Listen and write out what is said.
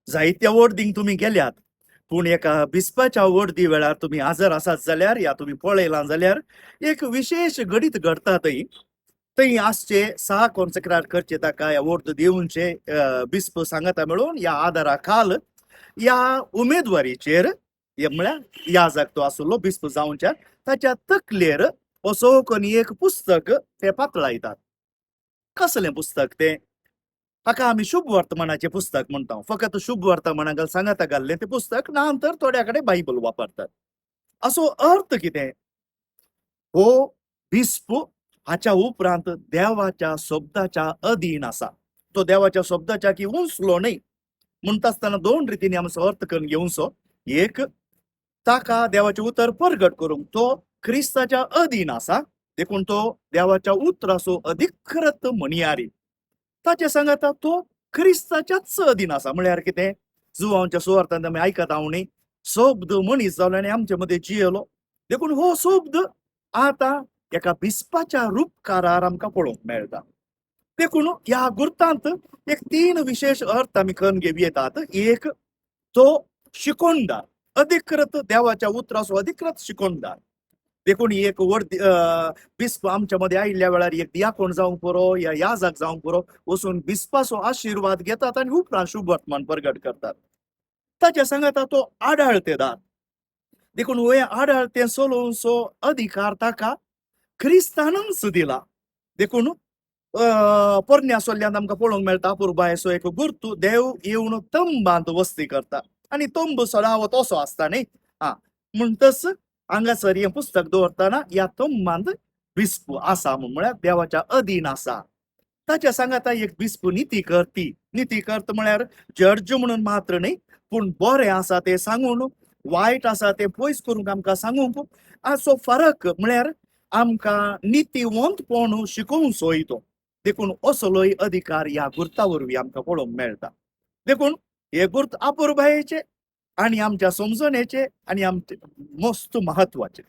जायत्या वर्दींक तुमी गेल्यात, पूण एका बिस्पाच्या वर्दी वेळार तुमी हजर आसात जाल्यार या तुमी पळयलां जाल्यार एक विशेश घडीत घडटा थंय. थंय आसचे सहा कॉन्सेक्रार करचे ताका ह्या वर्द दिवचे बिस्प सांगाता मेळून ह्या आदारा खाल ह्या उमेदवारीचेर, हे म्हळ्यार याजक तो आसलो बिस्प जावच्या, ताच्या तकलेर असो करून एक पुस्तक ते पातळायतात. कसलें पुस्तक तें? हाका आमी शुभ वर्तमानाचें पुस्तक म्हणटा. फकत शुभ वर्तमानाक सांगाता घाल्लें तें पुस्तक ना तर थोड्या कडेन बायबल वापरतात. असो अर्थ कितें? हो बिस्प हाच्या उपरांत देवाच्या शब्दाच्या अधीन आसा. तो देवाच्या शब्दाच्या की उंचलो न्हय. म्हणटा आसतना दोन रितींनी आमचो अर्थ करून घेवचो. एक, ताका देवाचें उतर परगट करूंक तो क्रिस्ताच्या अधीन आसा, देखून तो देवाच्या उतराचो अधिकृत म्हणयारी. ताचे सांगाता तो क्रिस्ताच्याच अधीन आसा. म्हळ्यार कितें? जुवांच्या सुवार्थांत आमी आयकता हांव न्ही, शब्द मनीस जालो आनी आमचे मदें जियेलो. देखून हो शब्द आतां एका बिस्पाच्या रुपकारार आमकां पळोवंक मेळटा. देखून ह्या गुर्तांत एक तीन विशेश अर्थ आमी करून घेवं येतात. एक, तो शिकोणदार, अधिकृत देवाच्या उतराचो अधिकृत शिकोणदार. देखून एक व्हड बिस्प आमच्या मदें आयिल्ल्या वेळार एक दियाकोण जावंक पुरो या याजक जावंक पुरो, वचून बिस्पाचो आशिर्वाद घेतात आनी उपरांत शुभ वर्तमान प्रगट करतात. ताच्या सांगाता तो आडाळतेदार. देखून हे आडाळतें चलोवचो अधिकार ताका क्रिस्तानूच दिला. देखून पोरण्या सोल्यांत आमकां पळोवंक मेळटा अपुरबायेचो एक गुर्तू, देव येवन तंबांत वस्ती करता आनी तंब सदावत असो आसता न्ही. आं, म्हणटच हांगासर हें पुस्तक दवरतना ह्या तंबांत बिस्प आसा म्हूण, म्हळ्यार देवाच्या अधीन आसा. ताच्या सांगाता एक बिस्प निती करती. निती करत म्हळ्यार जर्ज म्हणून मात्र न्ही, पूण बरें आसा तें सांगून वायट आसा तें पयस करूंक आमकां सांगूंक हाचो फरक म्हळ्यार आमकां नितीवंतपण शिकोवचोय तो. देखून असलोय अधिकार ह्या गुर्ता वरवीं आमकां पळोवंक मेळटा. देखून हे गुर्त अपुरबायेचे आनी आमच्या समजणेचे आनी आमचे मस्त म्हत्वाचे.